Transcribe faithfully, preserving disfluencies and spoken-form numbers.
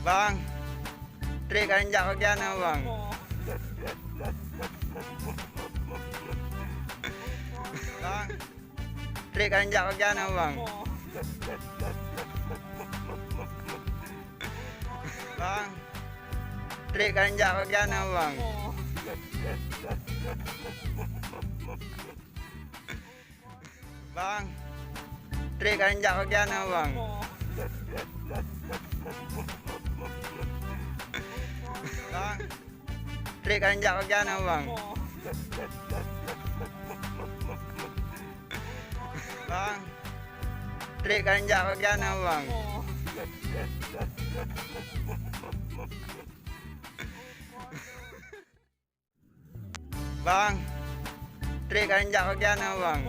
Bang, trek ka injak bagian na, Bang. Bang, trek ka injak bagian na, Bang. Bang, trek ka injak bagian na, Bang. Bang, trek ka injak bagian na, Bang. Bang, trek ka injak bagian na, Bang. Bang, trek ka injak bagian na, Bang. Bang, trek ka injak bagian na, Bang.